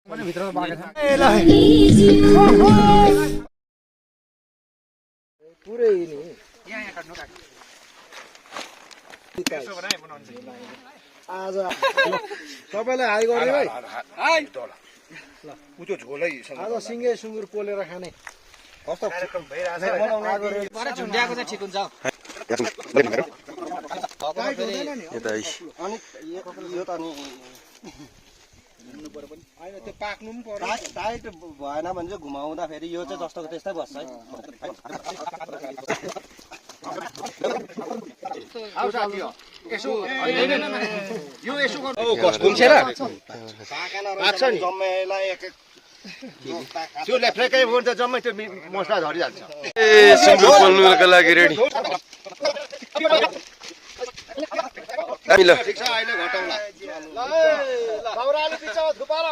पनि भित्र बाँके छ पुरै नि यहाँ काट्नु काट्नु त्यसो बनाए बनाउँछ आज तपाईलाई हाई गर्ने भाइ हाय ल उजो झोलै आज सिंगे सुँगुर पोलेर खाने कस्तो कार्यक्रम भइरहेछ पर झुन्ड्याएको चाहिँ ठिक हुन्छ यता अनि यो त अनि होइन त्यो पाक्नु पनि पर्यो टाइट भएन भने चाहिँ घुमाउँदा फेरि यो चाहिँ जस्तोको त्यस्तै बस्छ है यसो यो यसो गर्नु घुम्सेर पाकेन पाक्छ नि जम्मेलाई एक त्यो लेफ्रेकै हुन्छ जम्मै त्यो मसला झरिहाल्छ ए सुँगुर पोल्नुको लागि रेडी ल ठिक छ अहिले घटाउला ल दाउराले बिचमा थुपार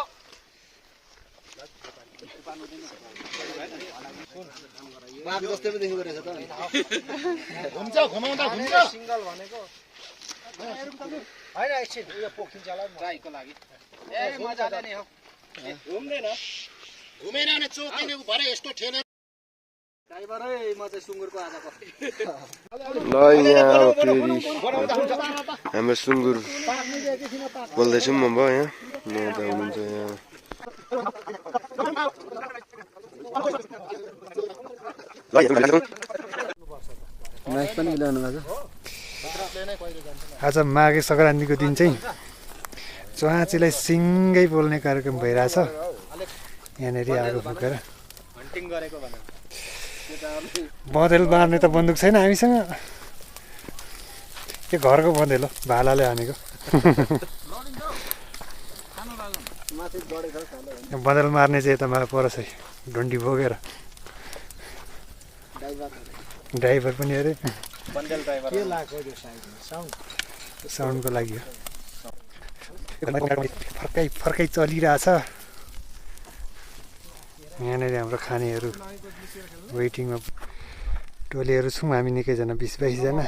बाघ जस्तै पो देखेको रहेछ त घुम्छ घुमाउँदा घुम्छ सिंगल भनेको होइन एकछिन यो पोखिन्छ होला गाईको लागि ए मजाले नै हो घुम्दैन घुमेन भने चोकिने भरे यस्तो ठेलेर ड्राइभरै म चाहिँ सुँगुरको आजको ल यहाँ अब फेरि हाम्रो सुँगुर बोल्दैछौँ म भयो यहाँ त हुनुहुन्छ यहाँ आज माघे सङ्क्रान्तिको दिन चाहिँ चुहाचीलाई सिङ्गै बोल्ने कार्यक्रम भइरहेछ यहाँनिर आगो फुकेर बँदेल मार्ने त बन्दुक छैन हामीसँग के घरको बँदेल हो भालाले हानेको बँदेल मार्ने चाहिँ यता मलाई परछ है डन्डी बोकेर ड्राइभर पनि अरे के लाग्छ त्यो साउन्ड साउन्डको लागि हो फर्कै चलिरहेछ यहाँनिर हाम्रो खानेहरू वेटिङमा टोलीहरू छौँ हामी निकैजना 20-22जना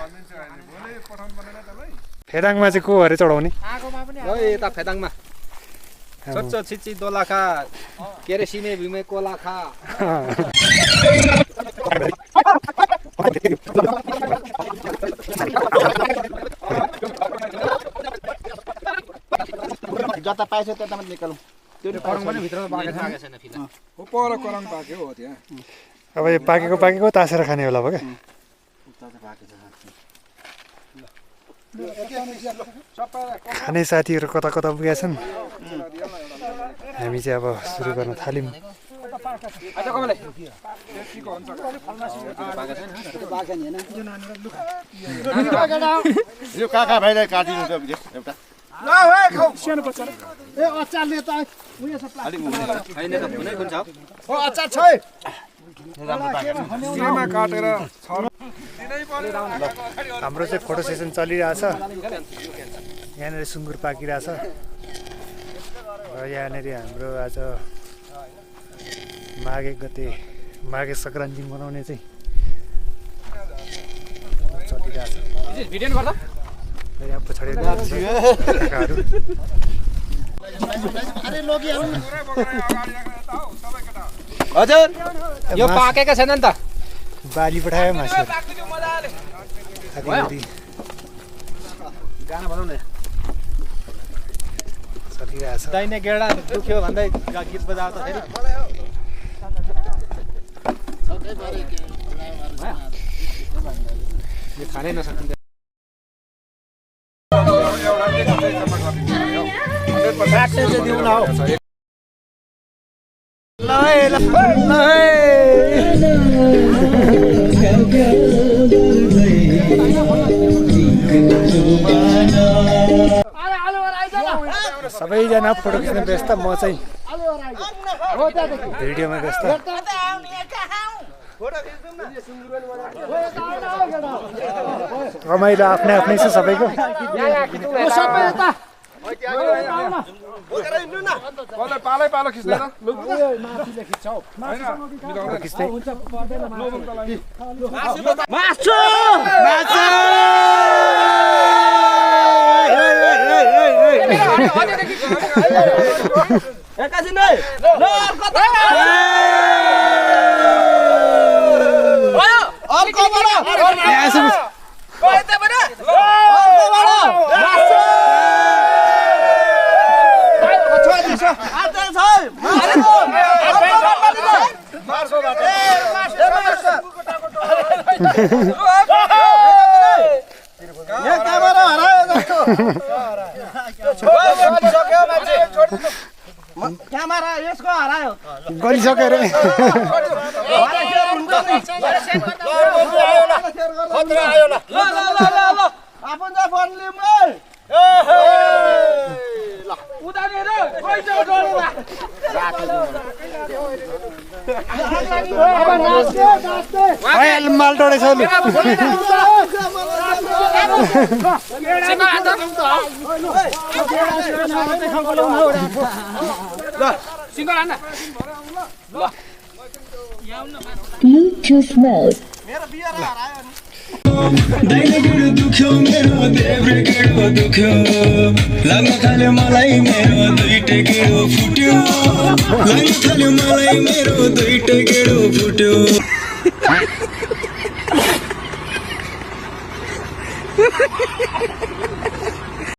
फेदाङमा चाहिँ को अरे चढाउने यता फेदाङमा छोटो छिची दोलाखा के अरे सिमे भिमे कोलाखा जता पाएछ त्यता मात्र निकालौँ त्यो करङ पनि भित्र बाँके छैन फिलहाल हो पर करङ पाक्यो हो त्यहाँ अब यो पाकेको तासेर खाने होला भयो क्या खाने साथीहरू कता कता पुगेका छन् हामी चाहिँ अब सुरु गर्न थाल्यौँ यो काका भाइलाई काटिदिनु त एउटा सानो बच्चा ए अचारले त उयो छ अलिक हैन त हुनै कुन छ हो अचार छ सीमा काटेर हाम्रो चाहिँ फोटो सेसन चलिरहेछ यहाँनिर सुँगुर पाकिरहेछ र यहाँनिर हाम्रो आज माघे सङ्क्रान्ति मनाउने चाहिँ चलिरहेछ भिडियो गर्दा यहाँ पछाडि हजुर यो पाकेको छैन नि त बाली पठायो मासु गाना बनाउने चलिरहेछ दाइने गेडा दुख्यो भन्दै गीत बजाउँदा फेरि यो खानै नसकिन्छ सबैजना फोटो खिच्न व्यस्त म चाहिँ भिडियोमा व्यस्त रमाइलो आफ्नै आफ्नै छ सबैको पालै पालो खिच्दैन खिच्दै मासु एकैछिन है ल कता अर्को बडा क्यामेरा यसको हरायो गरिसक्यो रे आफन जा फोन लिम माल टोडेछ Bluetooth mode. दाइले गेडो दुख्यो मेरो देब्रे गेडो दुख्यो लाग्न थाल्यो मलाई मेरो दुईटै गेडो फुट्यो लाग्न थाल्यो मलाई मेरो दुईटै गेडो फुट्यो